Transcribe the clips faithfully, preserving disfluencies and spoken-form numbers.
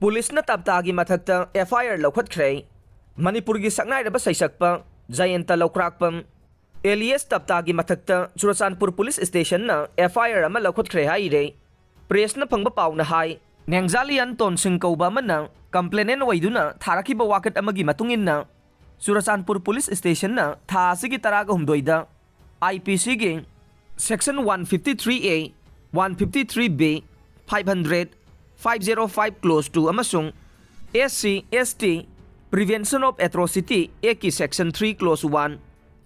ꯄꯨꯂꯤꯁꯅ ꯇꯞꯇꯥꯒꯤ ꯃꯊꯛꯇ ꯑꯦꯐ ꯑꯥꯏ ꯑꯥꯔ ꯂꯧꯈꯠꯈ꯭ꯔꯦ꯫ ꯃꯅꯤꯄꯨꯔꯒꯤ ꯁꯛꯅꯥꯏꯔꯕ ꯁꯩꯁꯛꯄ ꯖꯌꯟꯇ ꯂꯧꯀ꯭ꯔꯥꯛꯄꯝ alias ꯇꯞꯇꯥꯒꯤ ꯃꯊꯛꯇ ꯆꯨꯔꯆꯥꯟꯄꯨꯔ ꯄꯨꯂꯤꯁ ꯁ꯭ꯇꯦꯁꯟꯅ ꯑꯦꯐ ꯑꯥꯏ ꯑꯥꯔ ꯑꯃ ꯂꯧꯈꯠꯈ꯭ꯔꯦ ꯍꯥꯏꯔꯦ꯫ ꯄ꯭ꯔꯦꯁꯅ ꯐꯪꯕ ꯄꯥꯎꯅ ꯍꯥꯏ, ꯅꯦꯡꯖꯥꯂꯤꯌꯥꯟ ꯇꯣꯟꯁꯤꯡ ꯀꯧꯕ ꯑꯃꯅ ꯀꯝꯄ꯭ꯂꯦꯅꯦꯟ ꯑꯣꯏꯗꯨꯅ ꯊꯥꯔꯛꯈꯤꯕ ꯋꯥꯀꯠ ꯑꯃꯒꯤ ꯃꯇꯨꯡ ꯏꯟꯅ, ꯆꯨꯔꯆꯥꯟꯄꯨꯔ ꯄꯨꯂꯤꯁ ꯁ꯭ꯇꯦꯁꯟꯅ ꯊꯥ ꯑꯁꯤꯒꯤ ꯇꯔꯥꯒ ꯍꯨꯝꯗꯣꯏꯗ ꯑꯥꯏ ꯄꯤ ꯁꯤꯒꯤ section one fifty three A, one fifty three B, five hundred, five zero five clause two ꯑꯃꯁꯨꯡ S C S T Prevention of Atrocity Act ꯀꯤ section three clause one,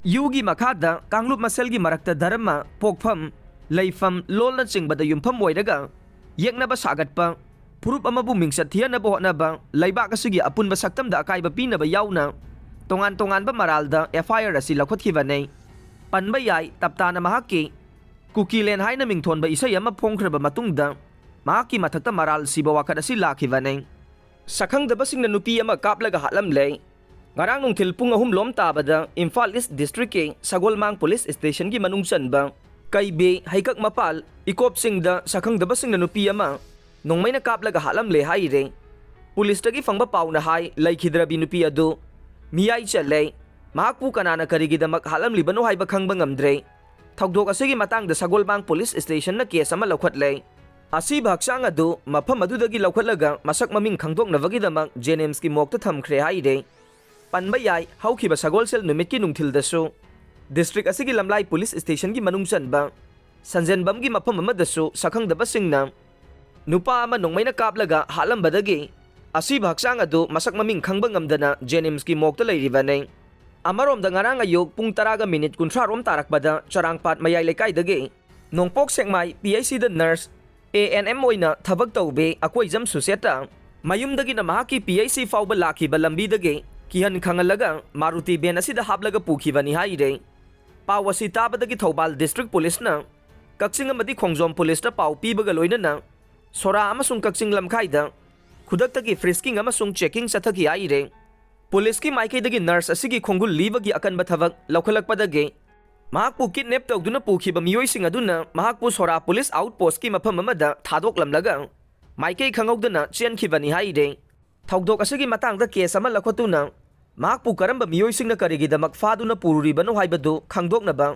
U ꯒꯤ ꯃꯈꯥꯗ ꯀꯥꯡꯂꯨꯞ ꯃꯁꯦꯜꯒꯤ ꯃꯔꯛꯇ ꯙꯔꯃ, ꯄꯣꯛꯐꯝ, ꯂꯩꯐꯝ, ꯂꯣꯜꯅꯆꯤꯡꯕꯗ ꯌꯨꯝꯐꯝ ꯑꯣꯏꯔꯒ ꯌꯦꯛꯅꯕ ꯁꯥꯒꯠꯄ, ꯐꯨꯔꯨꯞ ꯑꯃꯕꯨ ꯃꯤꯡꯆꯠ ꯊꯤꯍꯟꯅꯕ ꯍꯣꯠꯅꯕ, ꯂꯩꯕꯥꯛ ꯑꯁꯤꯒꯤ ꯑꯄꯨꯟꯕ ꯁꯛꯇꯝꯗ ꯑꯀꯥꯏꯕ ꯄꯤꯅꯕ ꯌꯥꯎꯅ ꯇꯣꯉꯥꯟ ꯇꯣꯉꯥꯟꯕ ꯃꯔꯥꯜꯗ ꯑꯦꯐ ꯑꯥꯏ ꯑꯥꯔ ꯑꯁꯤ ꯂꯧꯈꯠꯈꯤꯕꯅꯤ꯫ ꯄꯟꯕ ꯌꯥꯏ, ꯇꯞꯇꯥꯅ ꯃꯍꯥꯛꯀꯤ ꯀꯨꯀꯤꯂꯦꯟ ꯍꯥꯏꯅ ꯃꯤꯡꯊꯣꯟꯕ ꯏꯁꯩ ꯑꯃ ꯐꯣꯡꯈ꯭ꯔꯕ ꯃꯇꯨꯡꯗ ꯃꯍꯥꯛꯀꯤ ꯃꯊꯛꯇ ꯃꯔꯥꯜ ꯁꯤꯕ ꯋꯥꯀꯠ ꯑꯁꯤ ꯂꯥꯛꯈꯤꯕꯅꯤ꯫ ꯁꯛꯈꯪꯗꯕꯁꯤꯡꯅ ꯅꯨꯄꯤ ꯑꯃ ꯀꯥꯞꯂꯒ ꯍꯥꯠꯂꯝꯂꯦ꯫ ꯉꯔꯥꯡ ꯅꯨꯡꯊꯤꯜ ꯄꯨꯡ ꯑꯍꯨꯝ ꯂꯣꯝ ꯇꯥꯕꯗ ꯏꯝꯐꯥꯜ ꯏꯁ ꯗꯤꯁꯇ꯭ꯔꯤꯛꯀꯤ ꯁꯒꯣꯜꯃꯥꯡ ꯄꯨꯂꯤꯁ ꯁ꯭ꯇꯦꯁꯟꯒꯤ ꯃꯅꯨꯡ ꯆꯟꯕ ꯀꯩꯕꯤ ꯍꯩꯀꯛ ꯃꯄꯥꯜ ꯏꯀꯣꯞꯁꯤꯡꯗ ꯁꯛꯈꯪꯗꯕꯁꯤꯡꯅ ꯅꯨꯄꯤ ꯑꯃ ꯅꯣꯡꯃꯩꯅ ꯀꯥꯞꯂꯒ ꯍꯥꯠꯂꯝꯂꯦ ꯍꯥꯏꯔꯦ꯫ ꯄꯨꯂꯤꯁꯇꯒꯤ ꯐꯪꯕ ꯄꯥꯎꯅ ꯍꯥꯏ, ꯂꯩꯈꯤꯗ꯭ꯔꯕꯤ ꯅꯨꯄꯤ ꯑꯗꯨ ꯃꯤꯌꯥꯏ ꯆꯜꯂꯦ꯫ ꯃꯍꯥꯛꯄꯨ ꯀꯅꯥꯅ ꯀꯔꯤꯒꯤꯗꯃꯛ ꯍꯥꯠꯂꯝꯂꯤꯕꯅꯣ ꯍꯥꯏꯕ ꯈꯪꯕ ꯉꯝꯗ꯭ꯔꯦ꯫ ꯊꯧꯗꯣꯛ ꯑꯁꯤꯒꯤ ꯃꯇꯥꯡꯗ ꯁꯒꯣꯜꯕꯥꯡ ꯄꯨꯂꯤꯁ ꯁ꯭ꯇꯦꯁꯟꯅ ꯀꯦꯁ ꯑꯃ ꯂꯧꯈꯠꯂꯦ꯫ ꯑꯁꯤꯕ ꯍꯛꯆꯥꯡ ꯑꯗꯨ ꯃꯐꯝ ꯑꯗꯨꯗꯒꯤ ꯂꯧꯈꯠꯂꯒ ꯃꯁꯛ ꯃꯃꯤꯡ ꯈꯪꯗꯣꯛꯅꯕꯒꯤꯗꯃꯛ ꯖꯦꯅꯤꯝꯁꯀꯤ ꯃꯣꯔꯒꯇ ꯊꯝꯈ꯭ꯔꯦ ꯍꯥꯏꯔꯦ꯫ ꯄꯟꯕ ꯌꯥꯏ, ꯍꯧꯈꯤꯕ ꯁꯒꯣꯜꯁꯦꯜ ꯅꯨꯃꯤꯠꯀꯤ ꯅꯨꯡꯊꯤꯜꯗꯁꯨ ꯗꯤꯁꯇ꯭ꯔꯤꯛ ꯑꯁꯤꯒꯤ ꯂꯝꯂꯥꯏ ꯄꯨꯂꯤꯁ ꯁ꯭ꯇꯦꯁꯟꯒꯤ ꯃꯅꯨꯡ ꯆꯟꯕ ꯁꯟꯖꯦꯟꯕꯝꯒꯤ ꯃꯐꯝ ꯑꯃꯗꯁꯨ ꯁꯛꯈꯪꯗꯕꯁꯤꯡꯅ ꯅꯨꯄꯥ ꯑꯃ ꯅꯣꯡꯃꯩꯅ ꯀꯥꯞꯂꯒ ꯍꯥꯠꯂꯝꯕꯗꯒꯤ ꯑꯁꯤꯕ ꯍꯛꯆꯥꯡ ꯑꯗꯨ ꯃꯁꯛ ꯃꯃꯤꯡ ꯈꯪꯕ ꯉꯝꯗꯅ ꯖꯦꯅꯤꯝꯁꯀꯤ ꯃꯣꯔꯒꯇ ꯂꯩꯔꯤꯕꯅꯤ꯫ ꯑꯃꯔꯣꯝꯗ, ꯉꯔꯥꯡ ꯑꯌꯨꯛ ꯄꯨꯡ ꯇꯔꯥꯒ ꯃꯤꯅꯤꯠ ꯀꯨꯟꯊ꯭ꯔꯥ ꯔꯣꯝ ꯇꯥꯔꯛꯄꯗ ꯆꯔꯥꯡꯄꯥꯠ ꯃꯌꯥꯏ ꯂꯩꯀꯥꯏꯗꯒꯤ ꯅꯣꯡꯄꯣꯛ ꯁꯦꯛꯃꯥꯏ ꯄꯤ ꯑꯩꯆ ꯁꯤꯗ ꯅꯔꯁ, ꯑꯦ ꯑꯦꯟ ꯑꯦꯝ ꯑꯣꯏꯅ ꯊꯕꯛ ꯇꯧꯕꯤ ꯑꯀꯣꯏꯖꯝ ꯁꯨꯁꯦꯇꯥ ꯃꯌꯨꯝꯗꯒꯤꯅ ꯃꯍꯥꯛꯀꯤ ꯄꯤ ꯑꯩꯆ ꯁꯤ ꯐꯥꯎꯕ ꯂꯥꯛꯈꯤꯕ ꯂꯝꯕꯤꯗꯒꯤ ꯀꯤꯍꯟ ꯈꯪꯍꯜꯂꯒ ꯃꯥꯔꯨꯇꯤ ꯚꯦꯟ ꯑꯁꯤꯗ ꯍꯥꯞꯂꯒ ꯄꯨꯈꯤꯕꯅꯤ ꯍꯥꯏꯔꯦ꯫ ꯄꯥꯎ ꯑꯁꯤ ꯇꯥꯕꯗꯒꯤ ꯊꯧꯕꯥꯜ ꯗꯤꯁꯇ꯭ꯔꯤꯛ ꯄꯨꯂꯤꯁꯅ ꯀꯛꯆꯤꯡ ꯑꯃꯗꯤ ꯈꯣꯡꯖꯣꯝ ꯄꯨꯂꯤꯁꯇ ꯄꯥꯎ ꯄꯤꯕꯒ ꯂꯣꯏꯅꯅ ꯁꯣꯔꯥ ꯑꯃꯁꯨꯡ ꯀꯛꯆꯤꯡ ꯂꯝꯈꯥꯏꯗ ꯈꯨꯗꯛꯇꯒꯤ ꯐ꯭ꯔꯤꯁꯀꯤꯡ ꯑꯃꯁꯨꯡ ꯆꯦꯀꯤꯡ ꯆꯠꯊꯈꯤ ꯍꯥꯏꯔꯦ꯫ ꯄꯨꯂꯤꯁꯀꯤ ꯃꯥꯏꯀꯩꯗꯒꯤ ꯅꯔꯁ ꯑꯁꯤꯒꯤ ꯈꯣꯡꯒꯨꯜ ꯂꯤꯕꯒꯤ ꯑꯀꯟꯕ ꯊꯕꯛ ꯂꯧꯈꯠꯂꯛꯄꯗꯒꯤ ꯃꯍꯥꯛꯄꯨ ꯀꯤꯗꯅꯦꯞ ꯇꯧꯗꯨꯅ ꯄꯨꯈꯤꯕ ꯃꯤꯑꯣꯏꯁꯤꯡ ꯑꯗꯨꯅ ꯃꯍꯥꯛꯄꯨ ꯁꯣꯔꯥ ꯄꯨꯂꯤꯁ ꯑꯥꯎꯠ ꯄꯣꯁꯀꯤ ꯃꯐꯝ ꯑꯃꯗ ꯊꯥꯗꯣꯛꯂꯝꯂꯒ ꯃꯥꯏꯀꯩ ꯈꯪꯍꯧꯗꯅ ꯆꯦꯟꯈꯤꯕꯅꯤ ꯍꯥꯏꯔꯦ꯫ ꯊꯧꯗꯣꯛ ꯑꯁꯤꯒꯤ ꯃꯇꯥꯡꯗ ꯀꯦꯁ ꯑꯃ ꯂꯧꯈꯠꯇꯨꯅ ꯃꯍꯥꯛꯄꯨ ꯀꯔꯝꯕ ꯃꯤꯑꯣꯏꯁꯤꯡꯅ ꯀꯔꯤꯒꯤꯗꯃꯛ ꯐꯥꯗꯨꯅ ꯄꯨꯔꯨꯔꯤꯕꯅꯣ ꯍꯥꯏꯕꯗꯨ ꯈꯪꯗꯣꯛꯅꯕ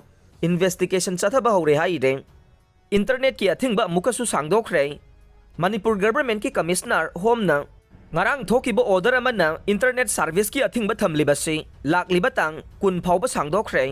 ꯏꯟꯚꯦꯁꯇꯤꯒꯦꯁꯟ ꯆꯠꯊꯕ ꯍꯧꯔꯦ ꯍꯥꯏꯔꯦ꯫ ꯏꯟꯇꯔꯅꯦꯠꯀꯤ ꯑꯊꯤꯡꯕ ꯑꯃꯨꯛꯀꯁꯨ ꯁꯥꯡꯗꯣꯛꯈ꯭ꯔꯦ꯫ ꯃꯅꯤꯄꯨꯔ ꯒꯚꯔꯟꯃꯦꯟꯠꯀꯤ ꯀꯃꯤꯁꯅꯔ ꯍꯣꯝꯅ ꯉꯔꯥꯡ ꯊꯣꯛꯈꯤꯕ ꯑꯣꯔꯗꯔ ꯑꯃꯅ ꯏꯟꯇꯔꯅꯦꯠ ꯁꯥꯔꯚꯤꯁꯀꯤ ꯑꯊꯤꯡꯕ ꯊꯝꯂꯤꯕꯁꯤ ꯂꯥꯛꯂꯤꯕ ꯇꯥꯡ ꯀꯨꯟ ꯐꯥꯎꯕ ꯁꯥꯡꯗꯣꯛꯈ꯭ꯔꯦ꯫